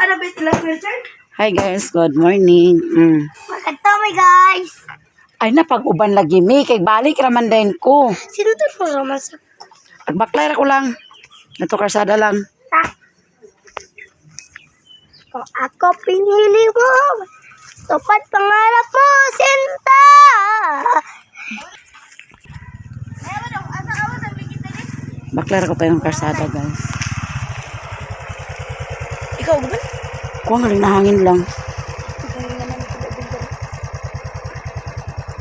Ana ba ilang wheelchair? Hi guys, good morning. Magkadto mi, guys. Ay na pag-uban lagi mi kay balik raman din ko. Sino to po raman sa Agbaklay ra ko lang. Nato karsada lang. ta? Kung ako pinili mo, tupad pangarap mo, sinta! Baklay ra ko pa yung karsada, guys. Ikaw ba? Kuha nga lang na hangin lang.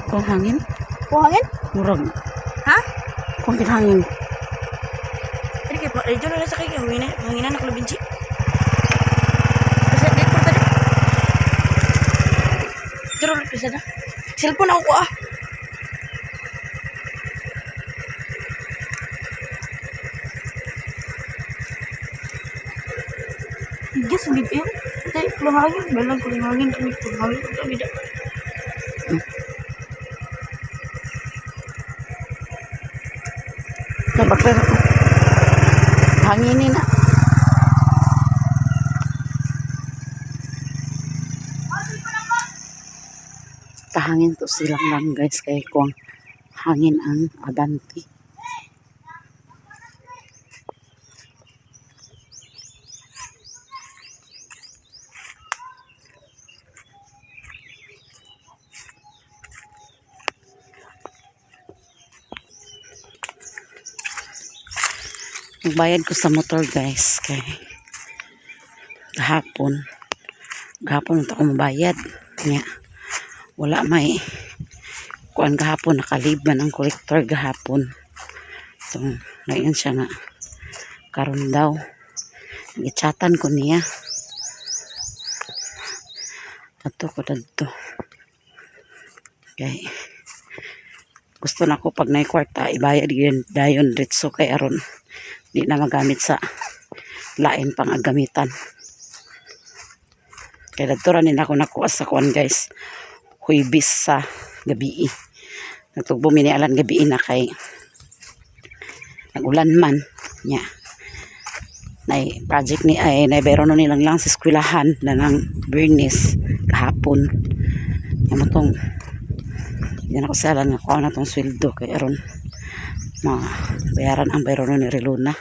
Kuha hangin? Buhangin? Murag. Ha? Kuha hangin. Pero kay pa, na sa kay hangin hanginan na klubinchi. Kasi di porta di. Jero kasi na. Cellphone ako ko ah. Yes, bibir. Tay, kulangin, balang kulangin, kami kulangin, kami da. Na baklay ra ko. Hanginin na. Kahangin to silang lang guys kay kuang hangin ang abante. Nagbayad ko sa motor guys kay gahapon. Gahapon unta ko mabayad. Nya wala may kuan gahapon, nakalib man ang kolektor gahapon. So ngayon siya nga karon daw. Gichatan ko niya. Ato ko dadto. Kay gusto na ko pag nay kwarta ibayad gyud dayon diretso kay aron di na magamit sa lain pang agamitan. Kaya dadto ra ni ako nakuha sa kuan guys. Huybis sa gabii. Nagtugbo mi ni Alan gabii na kay nagulan man nya. Nay project ni ay nay bayro no nilang lang sa eskwelahan na ng Bernice kahapon. Nya mo tong yan ako sa Alan nga kuha na tong sweldo kay aron mabayaran ang bayro no ni Reluna.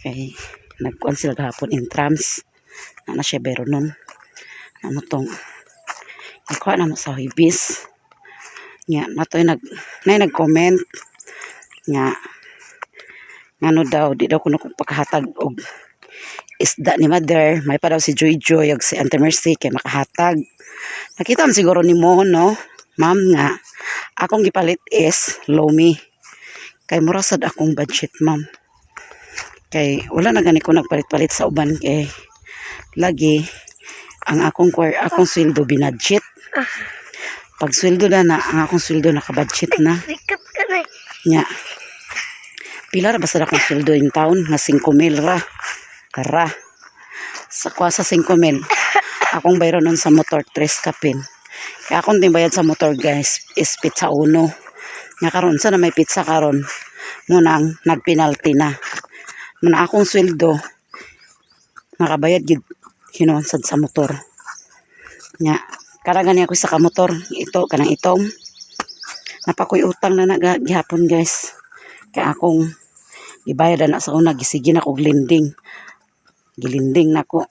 Kay nagkuan sila gahapon in trams na na siya bayro nun. Ano tong ikuha na mo sa Huybis. Nga natoy nag nay nag-comment nga ngano daw di daw kuno kung pakahatag og isda ni mother, may pa daw si Joy Joy og si Auntie Mercy kay makahatag. Nakita man siguro nimo no, ma'am, nga akong gipalit is lomi kay mura sad akong budget, ma'am, kay wala na gani ko nagpalit-palit sa uban kay lagi ang akong akong sweldo binadget. Pag sweldo na na ang akong sweldo nakabudget na. Sikat ka na eh. Nya pila ra basta akong sweldo in town nga 5 mil ra ra sa kuha sa 5 mil akong bayro nun sa motor tres kapin. Kaya akong bayad sa motor guys is pizza uno nga karon sa na may pizza karon munang nagpenalty na muna akong sweldo nakabayad gid hinuon sad sa motor. Nya kada gani ako sa kamotor ito kanang itom napakoy utang na na gihapon guys kaya akong gibayad na sa una, gisige na kog lending, gilinding nako.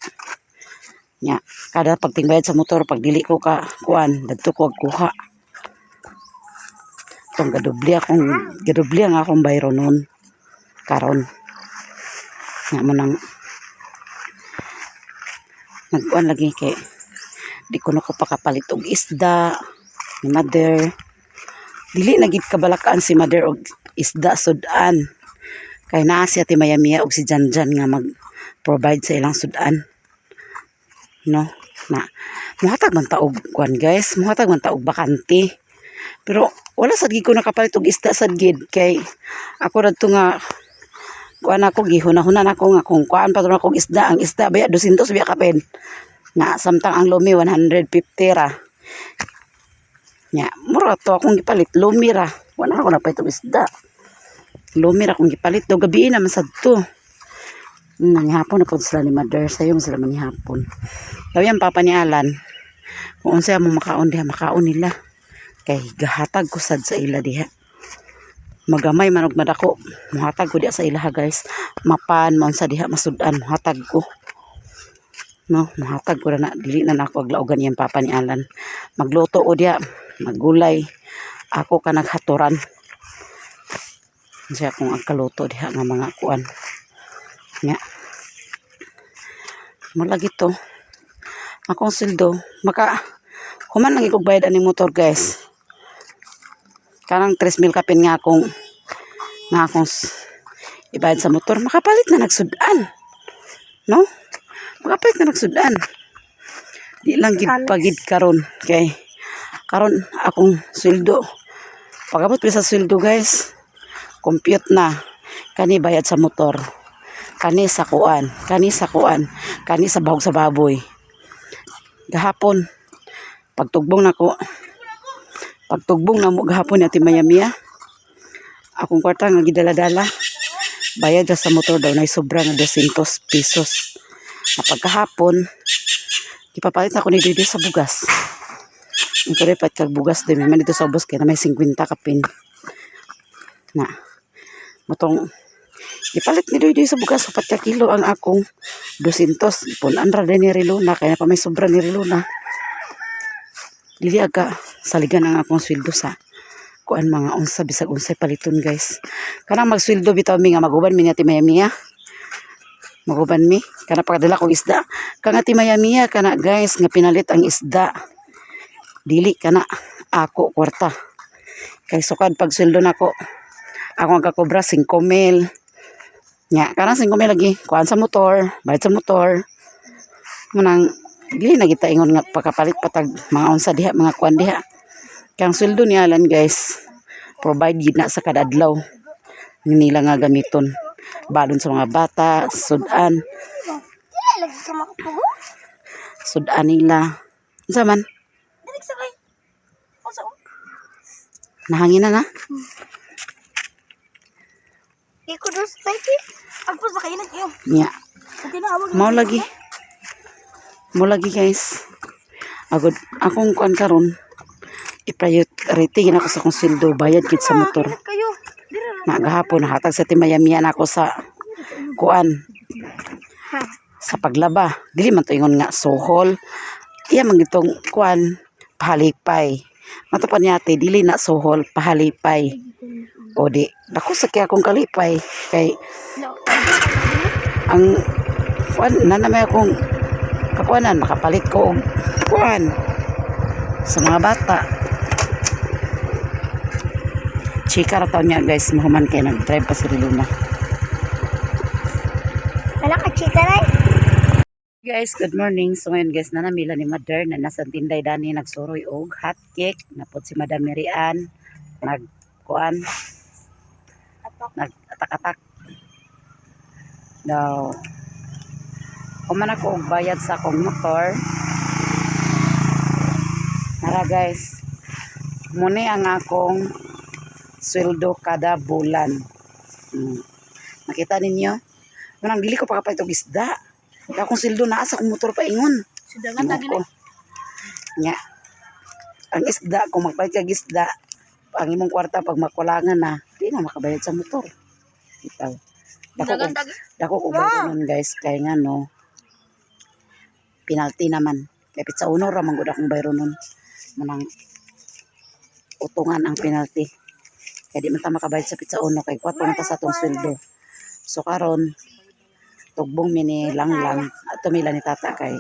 Nya kada pagtingbayad sa motor pag dili ko ka kuan dadto ko og kuha tong gadubli ang akong bayro nun karon nga mo nang nagkuan lagi kay di ko na ko pakapalit og isda ni mother. Dili na gid kabalakaan si mother og isda sudan kay naa siya ti Mayamiya og si Janjan nga mag provide sa ilang sudan no. Na muhatag man ta og kuan guys, muhatag man ta og bakante, pero wala sad gid ko nakapalit og isda sad gid kay ako radto nga kuan ako gihuna-hunan ako nga kung kuan pa ako og isda, ang isda baya 200 biya kapin nga samtang ang lumi 150 ra. Nya mura to akong gipalit, lumi ra. Wala ako nagpalit og isda, lumi ra akong gipalit. Do gabi naman sad to. Nanghapon na po sila ni Mother. Sayo man sila manihapon. Daw yan papa ni Alan. Kung unsa mo makaon diha, makaon nila. Kay gahatag ko sad sa ila diha. Magamay man og madako. Muhatag ko diha sa ilaha, guys. Mapan man sa diha masud-an, muhatag ko. No, muhatag ko na, na dili na nako aglaugan iyang papa ni Alan. Magluto o diha, maggulay. Ako ka naghaturan. Siya kung ang kaluto diha nga mga kuan. Nga. Mula gito. Akong sweldo, maka human lang ikog bayad aning motor, guys. Kanang 3 mil kapin nga akong ibayad sa motor, makapalit na nagsudan. No? Makapalit na nagsudan. Di lang gid pagid karon kay karon akong sweldo. Pagabot ko sa sweldo, guys, compute na kani bayad sa motor, kani sa kuan, kani sa kuan, kani sa bahog sa baboy. Gahapon, pagtugbong na mo gahapon ni Ate Mayamiya, akong kwarta nga gidala-dala, bayad ra sa motor daw na sobra nga 200 pesos. Na pagkahapon, ipapalit ako ni Dede sa bugas. Ang kare pat kag bugas din, may man dito sa ubos kay na may 50 kapin. Na, motong ipalit ni Doy sa bugas 4 ka kilo ang akong 200. Punan ra din ni Riluna kaya pa may sobra ni Riluna. Dili aga saligan ang akong sweldo sa kuan, mga unsa, bisag unsay paliton, guys. Kanang magsweldo bitaw mi nga maguban mi ni Ate Mayamiya. Maguban mi kana pagdala kog isda. Kang Ate Mayamiya kana, guys, nga pinalit ang isda. Dili kana ako kwarta. Kay sukad pag sweldo nako, ako ang kakobra 5 mil. Nya, kanang 5 mil lagi, kuan sa motor, bayad sa motor. Munang dili na kita ingon nga pakapalit patag mga unsa diha, mga kuan diha. Kay ang sweldo ni Alan, guys, provide gid na sa kada adlaw nila nga gamiton. Balon sa mga bata, sudan, Dili lagi ka makapugo. Sudan nila. Unsa man? Dili sa kay. Unsa? Nahangin na na. Iko dos pwede. Agpo sa kainag iyo. Nya. Okay na awag. Mao lagi. Mao lagi, guys. Agod akong kuan karon, i-priority gid ako sa akong sweldo bayad gid sa motor. Ingat kayo. Dili ra. Na gahapon hatag sa Timayamiya na ako sa kuan, sa paglaba. Dili man to ingon nga suhol. Iya man gitong kuan, pahalipay. Mato pa niya ate, dili na suhol, pahalipay. O di, dako sa kaya akong kalipay kay ang kuan na na may akong kakuanan, makapalit ko og kuan sa mga bata. Chika ra taon niya, guys, mahuman kay nag-drive pa si Luna. Wala ka chika na. Guys, good morning. So ngayon, guys, nanamila ni Mother na nasa tinday dani nagsuroy og hot cake. Napod si Madam Mary Ann nagkuan, nag-atak-atak. Daw human ako og bayad sa akong motor. Nara, guys. Muni ang akong sweldo kada bulan. Nakita ninyo? Manang dili ko pa kapalit og isda. Kaya akong sweldo naa sa akong motor pa ingon. Sudangan tagi Ano na. ko. Nya. Ang isda, kung magpalit kag isda, ang imong kwarta pag makulangan na, di na makabayad sa motor. Itaw. Dako Sudangan ko, tagi. Dako ko bayad nun, guys, kay nga no, penalty naman. Kaya pitsa uno ra man gud akong bayro nun. Manang utungan ang penalty. Kaya di man ta makabayad sa pitsa uno kay kwatro man ta sa atong sweldo. So karon tugbong mi ni lang lang at tumila ni tata kay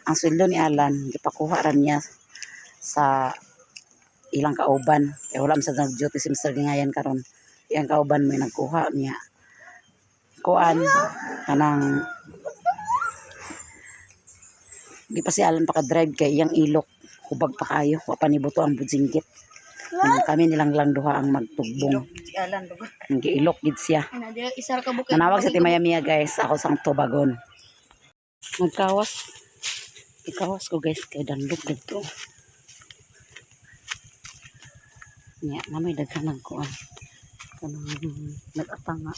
ang sweldo ni Alan gipakuha ra niya sa ilang kauban kay wala man sa nag-duty si Mr. Gingayan karon. Iyang kauban may nagkuha niya kuan, kanang di pa si Alan paka-drive kay iyang ilok hubag pa kayo, wa pa nibuto ang budzingkit. Nang kami nilang lang duha ang magtugbong. Si Alan ba? Ang giilok gid siya. Ana di isa ra ka bukid. Nanawag sa Timayamiya, guys, ako sang Tubagon. Nagkawas. Ikawas ko, guys, kay dandog dito. Nya, na may daghan nagkuan. Kanang nag-atanga.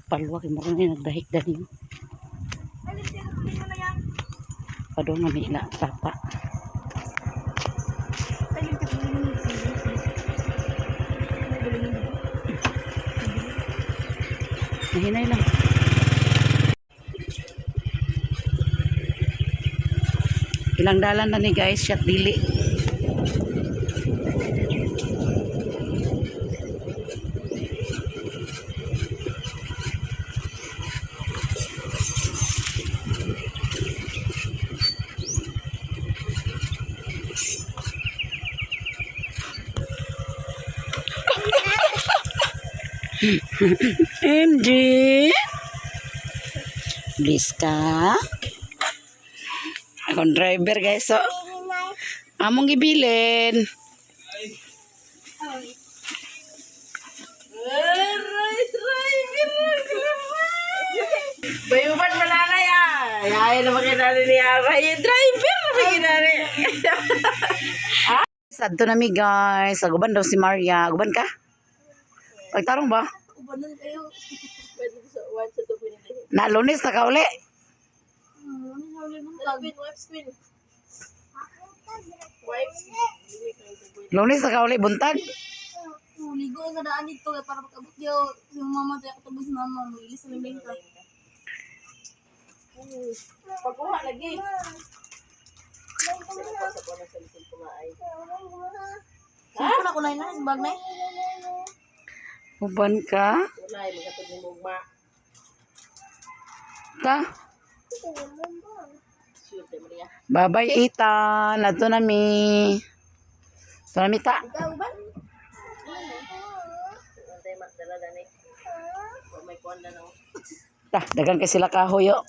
Palwa kay mura na nagdahik dani. Padung na nila tata. Nahinay lang. Ilang dalan na ni guys, shot dili. MG! Bliss ka? Akong driver guys, so. Among gibilin. Bayuban mananay ah. Ay, naman kinani ni Aray. Yung driver naman kinani. Sadto na mi guys. Aguban daw si Maria. Aguban ka? Pagtarong ba? Ubanon kayo. Pwede sa one sa tuwin. Na Lunes na ka uli. Queen, wipes queen. Wipes. Lunes na ka uli buntag. Ligo ang daan dito eh, para pag-abot yo yung mama tayo katubos si mama magilis sa limang ka. Pagkuha lagi. Ha? Saan ko na na sa bag na? Uban ka? Ta? Bye-bye, Ethan. Adto na mi. Adto na mi ta. Ta, dagan kay sila kahoy oh.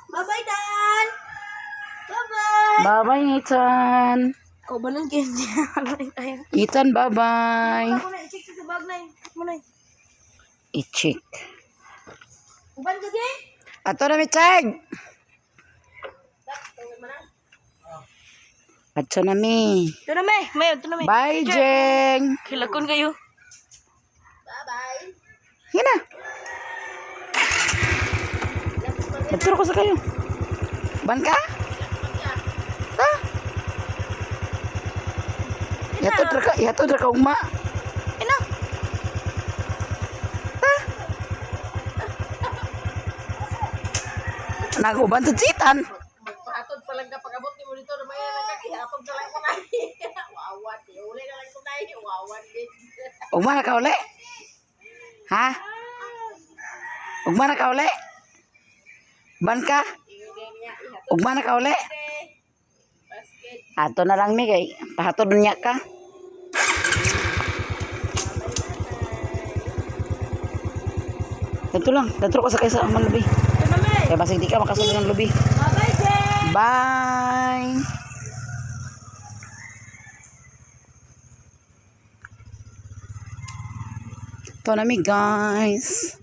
Bye-bye, Dan! Bye-bye! Bye-bye, Ethan. Kau ba nang kanya? Ethan, bye-bye. Ako na, i-check sa bag na eh. Mo na eh. I-check. Uban ka, Jay? Ato na mi, Chag. Ato na mi. Ito na, may. May, ito na, may. Bye, Jeng. Kilakon kayo. Hina. Nagturo ko sa kayo. Ban ka? Ta? Yatod ra ka, yatod ra ka ugma. Ina. Ta? Naguban to chitan. Magpahatod pa lang ka pag-abot ni mo dito, namaya lang ka, ihapog na lang ko na. Wawan, uli na lang ko na. Wawan din. Ugma na ka uli. Ha? Ugma na ka uli. Ban ka? Ugma na ka uli. Ato na lang mi kay pahatod niya ka. Dito lang, dito ko sa kaysa ang lubi. Ito na, may. Kaya basig di ka makasulod ng lubi. Bye-bye, Jay! Bye. Ito na mi guys.